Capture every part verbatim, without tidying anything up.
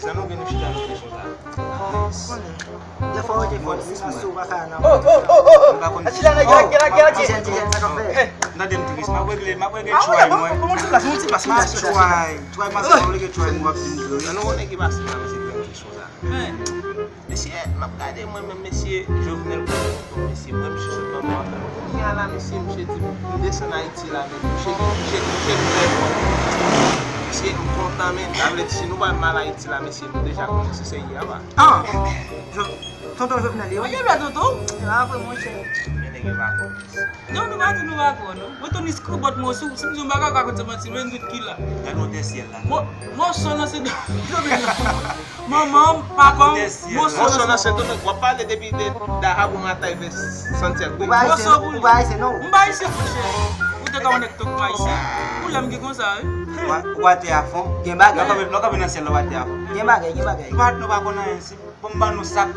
Sa nou gen nou chita nou fè chwa sa. Defò ou te fò, si ou pa ka nan. Oh, oh, oh, oh, oh. M pa konn. Atila nèg la, gèla, gèla, Ti jèn, ti jèn, sa k ap fè? M tande m tris, m ap regle, m ap regle try mwen. Bon, bon, ti plas, bon, ti plas, M ap bon, ti plas. Try, try mwen, m ap regle try mwen, w ap di m dlo. Nan nou konnen ki pase la, mesye, ki fè kesyon sa. Mesye, m ap gade mwen menm, mesye, Jovenel Konpòton, mesye, mwen, misye sot nan mò. Kounye a la, mesye, misye di m desann Ayiti la, men misye gen, misye, misye gen fè. Mesye, m kontan, men, sa vle di, si nou pa mal Ayiti la, mesye, nou deja konnen se sèye a ba. Ah! Jo- Tonton Jovenel, yo. Mwen gen dwa tonton. E pa vre, monchè. Men nèg yo pa konn. Non, nou pa di nou pa konn, non. Mwen tonton Iskobòt mwen sou, si m di yon bagay, ou ka konn se manti, men dout ki la. Gade yon tè syèl la. Mwen, mwen sò nan se manman m, papa m, mwen sò Mwen sou nan nan se tonton, w ap pale depi de Dahab ou atay vè Santiago. Ou pa ayisyen, ou pa ayisyen, non. M pa ayisyen, monchè. Ou te ka yon nèg tonton ayisyen. Ou lè m gen konsa, wi. Ou atè a fon. Gen bagay. Lò kanpe nan syèl la, ou atè a fon. Gen bagay, gen bagay. Nou pa, nou pa konn anyen, se pou m ban nou sa k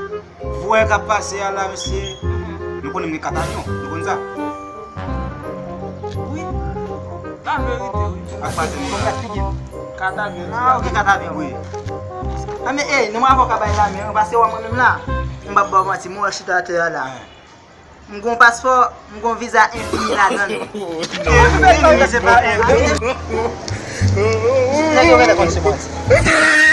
vwè k ap pase a la, mesye. Nou konnen m gen kat avyon, nou konn sa. Wi. La verite, wi. Ak pase nou la. Kat avyon. Ah, ok, kat avyon. Wi. Ah, men, ey, nou mwen avò ka bay la, men, paske wè mwen menm la. M p ap ba w manti, mwen chita atè a la. M gon paspò, m gon viza enfini ladan l. Enfini, se pa enfini. Nèg yo genlè konn se manti.